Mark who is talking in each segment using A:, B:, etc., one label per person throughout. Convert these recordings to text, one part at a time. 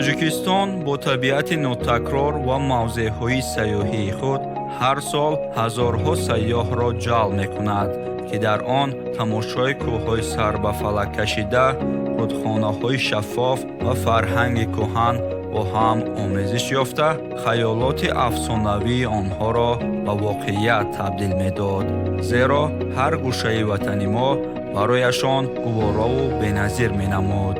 A: Тоҷикистон бо табиати нотакрор ва мавзеъҳои сайёҳии худ ҳар сол ҳазорҳо сайёҳро ҷалб мекунад, ки дар он тамошои кӯҳҳои сар ба фалак кашида, рудхонаҳои шаффоф ва фарҳанги кӯҳан бо ҳам омезиш ёфта, хаёлоти афсонавии онҳоро ба воқеият табдил медод. Зеро ҳар гӯшаи ватани мо барояшон гуворову беназир менамуд.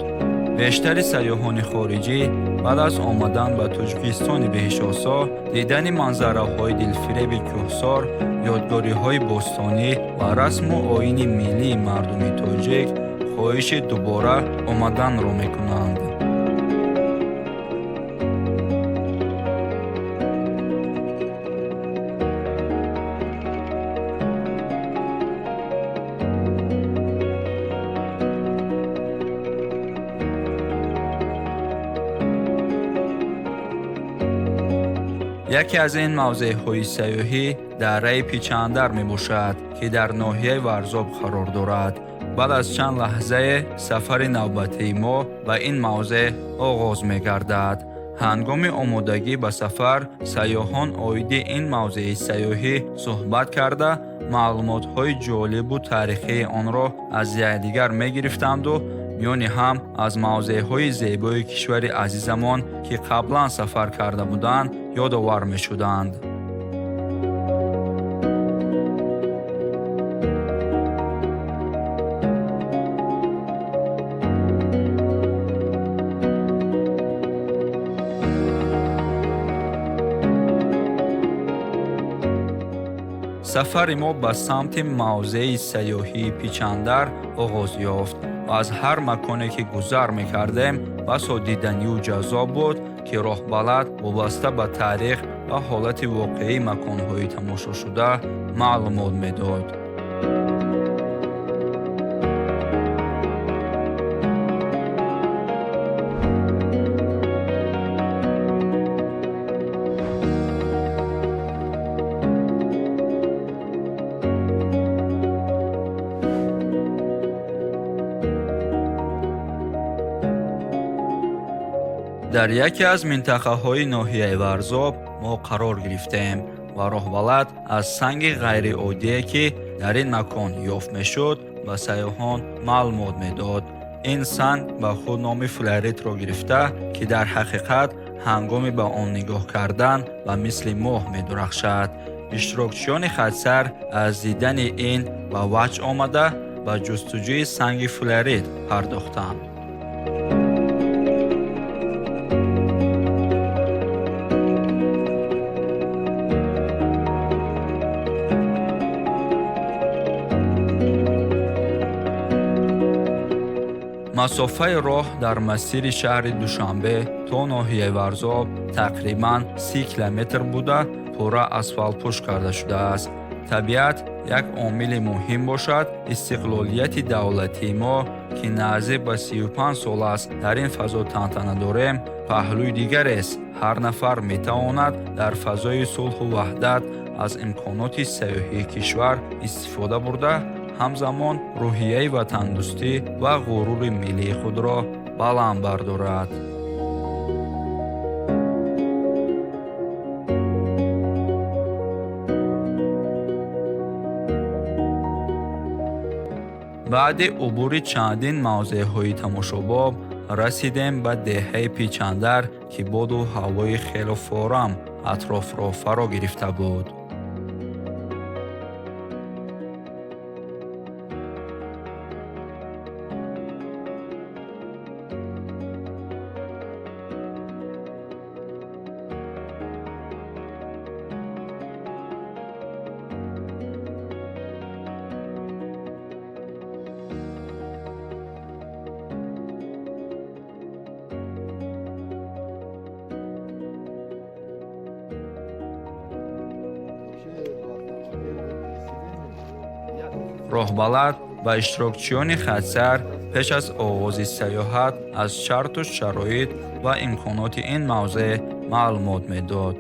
A: Бештари сайёҳони хориҷӣ баъд аз омадан ба Тоҷикистони беҳишосо, дидани манзараҳои дилфиреби кӯҳсор, ёдгориҳои бостонӣ ва расму оини миллии мардуми тоҷик хоҳиши дубора омаданро мекунанд. Яке аз ин мавзеъҳои сайёҳӣ дараи Пичандар мебошад, ки дар ноҳияи Варзоб қарор дорад. Баъд аз чанд лаҳзае сафари навбатии мо ба ин мавзеъ оғоз мегардад. Ҳангоми омодагӣ ба сафар сайёҳон оиди ин мавзеи сайёҳӣ суҳбат карда, маълумотҳои ҷолибу таърихии онро аз якдигар мегирифтанду миёни ҳам аз мавзеъҳои зебои кишвари азизамон, ки қаблан сафар карда буданд, ёдовар мешуданд. Сафари мо ба самти мавзеи сайёҳии Пичандар оғоз ёфт ва аз ҳар маконе ки гузар мекардем, басо диданию ҷаззоб буд, ки роҳбалад вобаста ба таърих ва ҳолати воқеии маконҳои тамошошуда маълумот медод. Дар яке аз минтақаҳои ноҳияи Варзоб мо қарор гирифтем ва роҳбалад аз санги ғайриоддие, ки дар ин макон ёфт мешуд, ба сайёҳон маълумот медод. Ин санг ба худ номи флюоритро гирифта, ки дар ҳақиқат ҳангоми ба он нигоҳ кардан ба мисли моҳ медурахшад. Иштирокчиёни хатсар аз дидани ин ба ваҷд омада, ба ҷустуҷӯи санги флюорит пардохтанд. Масофаи роҳ дар масири шаҳри Душанбе то ноҳияи Варзоб тақрибан 30 километр буда, пурра асфалтпӯш карда шудааст. Табиат як омили муҳим бошад, истиқлолияти давлатии мо, ки наздик ба 35 сол аст дар ин фазо тантана дорем, паҳлӯи дигарест. Ҳар нафар метавонад дар фазои сулҳу ваҳдат аз имконоти сайёҳии кишвар истифода бурда, ҳамзамон рӯҳияи ватандӯстӣ ва ғурури миллии худро баланд бардорад. Баъди убури чандин мавзеъҳои тамошобоб расидем ба деҳаи Пичандар, ки боду ҳавои хело форам атрофро фаро гирифта буд. Роҳбалад ба иштирокчиёни хатсар пеш аз оғози сайёҳат аз шарту шароит ва имконоти ин мавзеъ маълумот медод.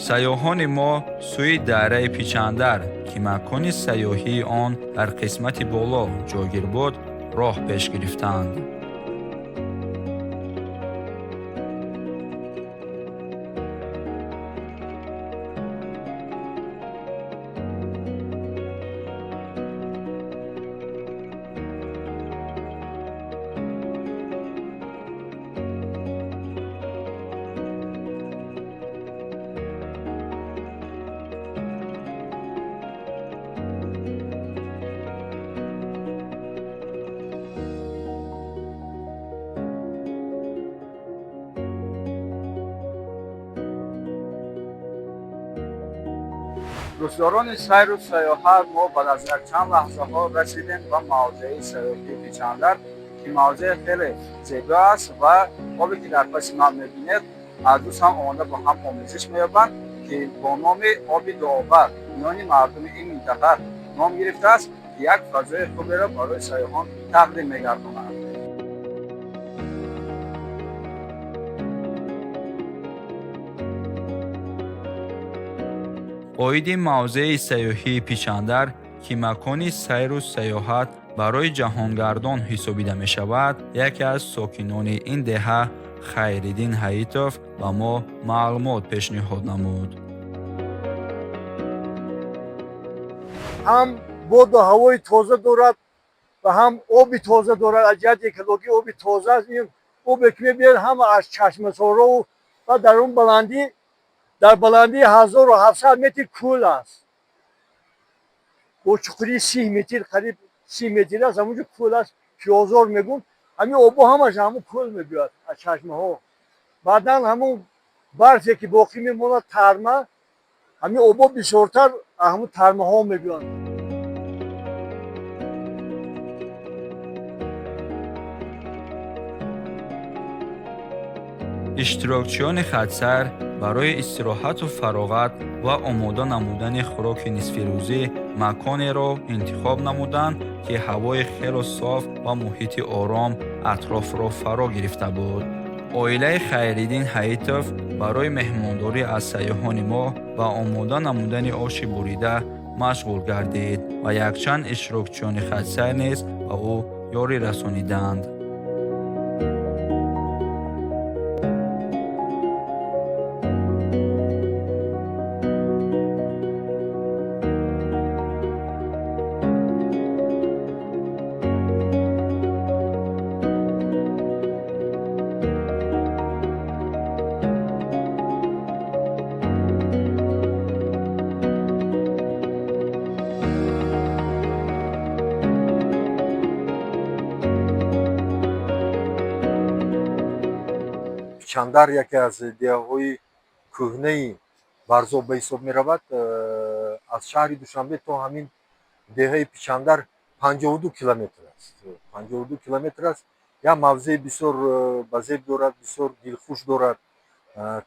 A: Сайёҳони мо сӯи дараи Пичандар, ки макони сайёҳии он дар қисмати боло ҷойгир буд, роҳ пеш гирифтанд.
B: Дӯстдорони сайру сайёҳат, мо баъд аз якчанд лаҳзаҳо расидем ба мавзеи сайёҳии Пичандар, ки мавзеи хеле зебо аст ва обе ки дар паси ман мебинед, аз ду сам омода бо ҳам омезиш меёбанд, ки бо номи оби дуобар миёни мардуми ин минтақа ном гирифтааст, ки як фазои хуберо барои сайёҳон тақдим мегардонад.
A: Оиди мавзеи сайёҳии Пичандар, ки макони сайру сайёҳат барои ҷаҳонгардон ҳисобида мешавад, яке аз сокинони ин деҳа Хайриддин Ҳаитов ба мо маълумот пешниҳод намуд.
C: Ҳам боду ҳавои тоза дорад ва ҳам оби тоза дорад. Аз ҷиҳати экологӣ оби тоза аст. Ин обе ки мебиёд, ҳама аз чашмасорову ва дар он баландӣ, дар баландии 1700 метр кӯл аст, бо чуқурии 30 метр, қариб 30 метр аст. Ҳамонҷо кӯл аст, пиёзор мегӯм. Ҳамин обо ҳамаш ҳамон кӯл мебиёд аз чашмаҳо. Баъдан ҳамон барфе ки боқӣ мемонад, тарма, ҳамин обо бисёртар ҳамон тармаҳо мебиёнд.
A: Иштирокчиёни хатсайр барои истироҳату фароғат ва омода намудани хӯроки нисфирӯзӣ маконеро интихоб намуданд, ки ҳавои хело соф ва муҳити ором атрофро фаро гирифта буд. Оилаи Хайриддин Ҳаитов барои меҳмондорӣ аз сайёҳони мо ва омода намудани оши бурида машғул гардид ва якчанд иштирокчиёни хатсайр низ ба ӯ ёрӣ расониданд.
D: Пичандар яке аз деҳаҳои кӯҳнаи Варзоб ба ҳисоб меравад. Аз шаҳри Душанбе то ҳамин деҳаи Пичандар 52 километр аст. 52 километр аст. Як мавзеи бисёр базеб дорад, бисёр дилхуш дорад,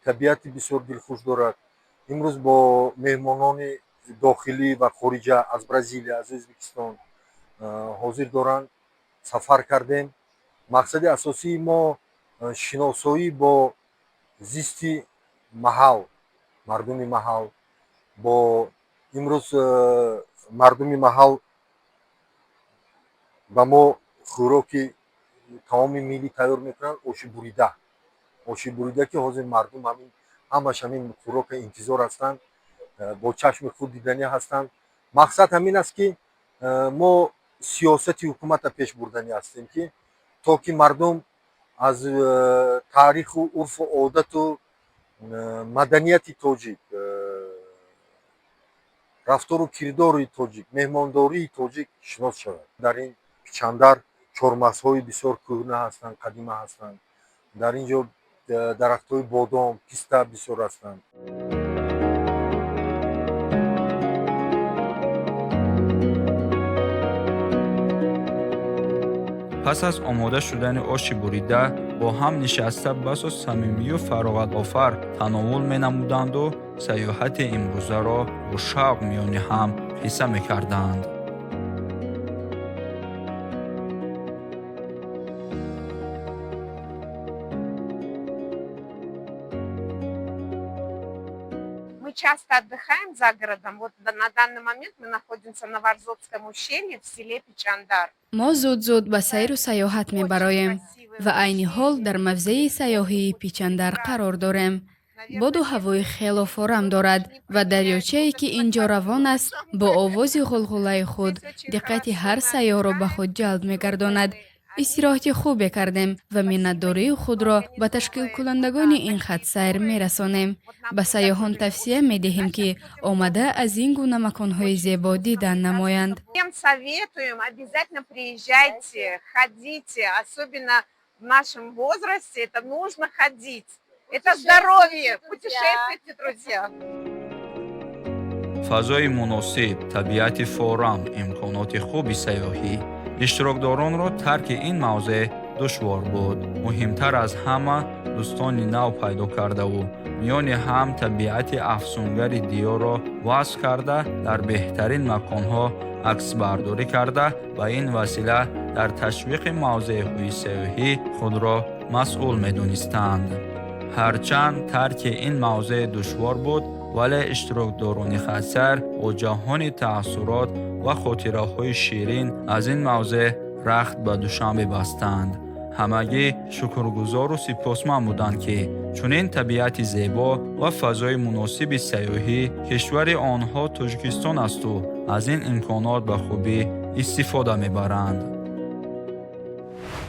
D: табиати бисёр дилхуш дорад. Имрӯз бо меҳмонони дохилӣ ва хориҷа, аз Бразилия, аз Ӯзбекистон ҳозир доранд, сафар кардем. Мақсади асосии мо шиносоӣ бо зисти маҳал, мардуми маҳал. Бо имрӯз мардуми маҳал ба мо хӯроки таоми миллӣ тайёр мекунанд, оши бурида. Оши бурида, ки ҳозир мардум ҳамин ҳамаш ҳамин хӯрока интизор ҳастанд, бо чашми худ диданӣ ҳастанд. Мақсад ҳамин аст, ки мо сиёсати ҳукуматро пеш бурданӣ ҳастем, ки то ки мардум аз таъриху урфу одату маданияти тоҷик, рафтору кирдори тоҷик, меҳмондории тоҷик шинос шавад. Дар ин Пичандар чормағзҳои бисёр кӯҳна ҳастанд, қадима ҳастанд. Дар ин ҷо дарахтҳои бодом, писта бисёр ҳастанд.
A: Пас аз омода шудани оши бурида бо ҳам нишаста басо самимию фароғатофар тановул менамуданду сайёҳати имрӯзаро бо шавқ миёни ҳам қисса мекарданд.
E: Мы часто отдыхаем за городом. Вот на данный момент мы находимся на Варзобском ущелье в селе Пичандар.
F: Мо зуд-зуд ба сайру сайёҳат мебароем ва айни ҳол дар мавзеи сайёҳии Пичандар қарор дорем. Боду ҳавои хело форам дорад ва дарёчае, ки ин ҷо равон аст, бо овози ғулғулаи худ диққати ҳар сайёҳро ба худ ҷалб мегардонад. Истироҳати хубе кардем ва миннатдории худро ба ташкилкунандагони ин хатсайр мерасонем. Ба сайёҳон тавсия медиҳем, ки омада аз ин гуна маконҳои зебо дидан намоянд.
E: Всем советуем, обязательно приезжайте, ходите, особенно в нашем возрасте, это нужно ходить. Это здоровье! Путешествуйте, друзья!
A: Фазои муносиб, табиати форам, имконоти хуби сайёҳӣ иштирокдоронро тарки ин мавзеъ душвор буд. Муҳимтар аз ҳама, дӯстони нав пайдо кардаву миёни ҳам табиати афсунгари диёрро васф карда, дар беҳтарин маконҳо аксбардорӣ карда, ба ин васила дар ташвиқи мавзеъҳои сайёҳӣ худро масъул медонистанд. Ҳарчанд тарки ин мавзеъ душвор буд, вале иштирокдорони хатсайр бо ҷаҳони таассурот ва хотираҳои ширин аз ин мавзеъ рахт ба Душанбе бастанд. Ҳамагӣ шукргузору сипосманд буданд, ки чунин табиати зебо ва фазои муносиби сайёҳӣ кишвари онҳо Тоҷикистон асту аз ин имконот ба хубӣ истифода мебаранд.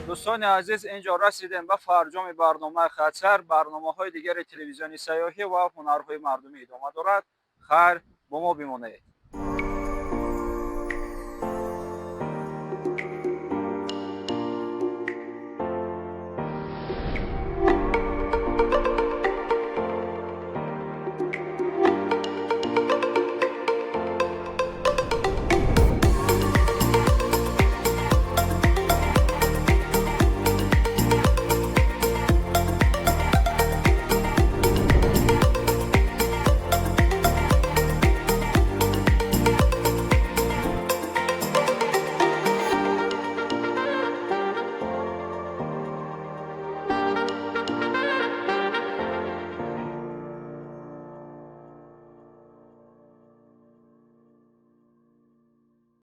B: Дӯстони азиз, ин ҷо расидем ба фарҷоми барномаи хатсайр. Барномаҳои дигари телевизиони сайёҳӣ ва ҳунарҳои мардумӣ идома дорад. Хайр, бо мо бимонед.